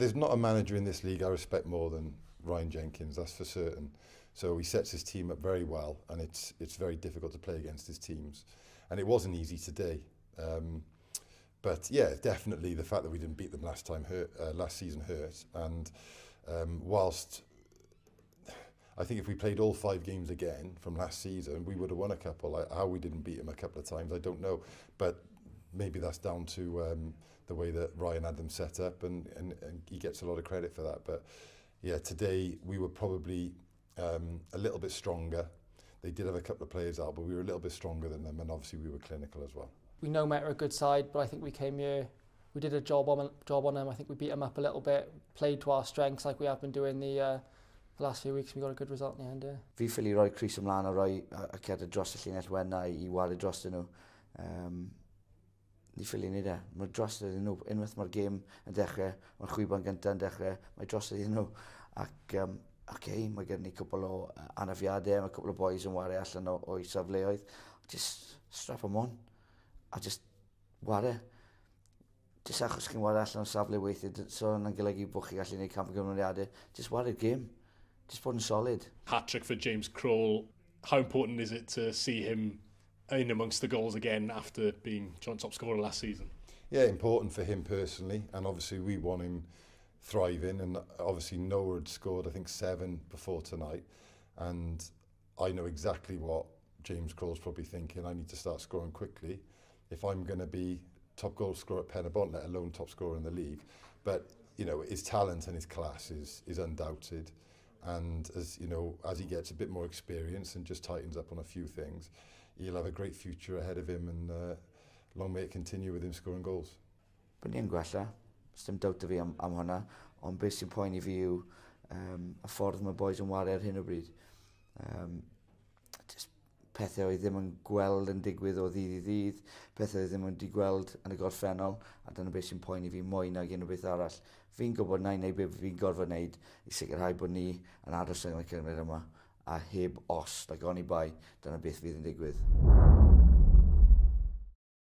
There's not a manager in this league I respect more than Ryan Jenkins, that's for certain. So he sets his team up very well, and it's it's very difficult to play against his teams. And it wasn't easy today. Um, but yeah, definitely the fact that we didn't beat them last time hurt, uh, last season hurt. And um, whilst I think if we played all five games again from last season, we would have won a couple. Like, how we didn't beat them a couple of times, I don't know. But maybe that's down to um, the way that Ryan had them set up, and, and, and he gets a lot of credit for that. But yeah, today we were probably um, a little bit stronger. They did have a couple of players out, but we were a little bit stronger than them, and obviously we were clinical as well. We know Met are a good side, but I think we came here, we did a job on, job on them. I think we beat them up a little bit, played to our strengths like we have been doing the, uh, the last few weeks. We got a good result in the end. Yeah. Fi ffili roi crys ymlaen a roi a, a cerdded dros y llinell wen na i, i wario dros nhw. Um, ni ffili wneud e. Mae dros iddyn nhw. Unwaith mae'r gêm yn dechrau, mae'r chwiban gyntaf yn dechrau, mae dros iddyn nhw. Ac, um, okay, mae gen ni cwpl o anafiadau, mae cwpl o boys yn wario allan o, o'i safleoedd. Just strap them on. A just ware. Just achos chi'n ware allan o safle weithiau, so yna'n golygu bod chi'n gallu gwneud camgymeriadau. Just ware'r gêm. Just bod yn solid. Hat-trick for James Crole. How important is it to see him in amongst the goals again after being joint top scorer last season? Yeah, important for him personally, and obviously we want him thriving, and obviously Noah had scored, I think, seven before tonight, and I know exactly what James Crowell's probably thinking. I need to start scoring quickly if I'm going to be top goal scorer at Penybont, let alone top scorer in the league. But, you know, his talent and his class is, is undoubted. And as, you know, as he gets a bit more experience and just tightens up on a few things, he'll have a great future ahead of him and uh, long may it continue with him scoring goals. Bydd ni'n gwella, dim doubt fi am, am hwnna, ond beth sy'n poeni fi yw um, y ffordd mae boys yn wario ar hyn o bryd. Um, just pethau oedd ddim yn gweld yn digwydd o ddydd i ddydd, pethau oedd ddim yn di gweld yn y gorffennol, a dyna beth sy'n poeni fi mwy nag unrhyw beth arall. Fi'n gwybod na i wneud beth fi'n gorfod wneud i sicrhau bod ni yn aros yn y cymryd yma a heb os, like oni bai, dyna beth fydd yn digwydd.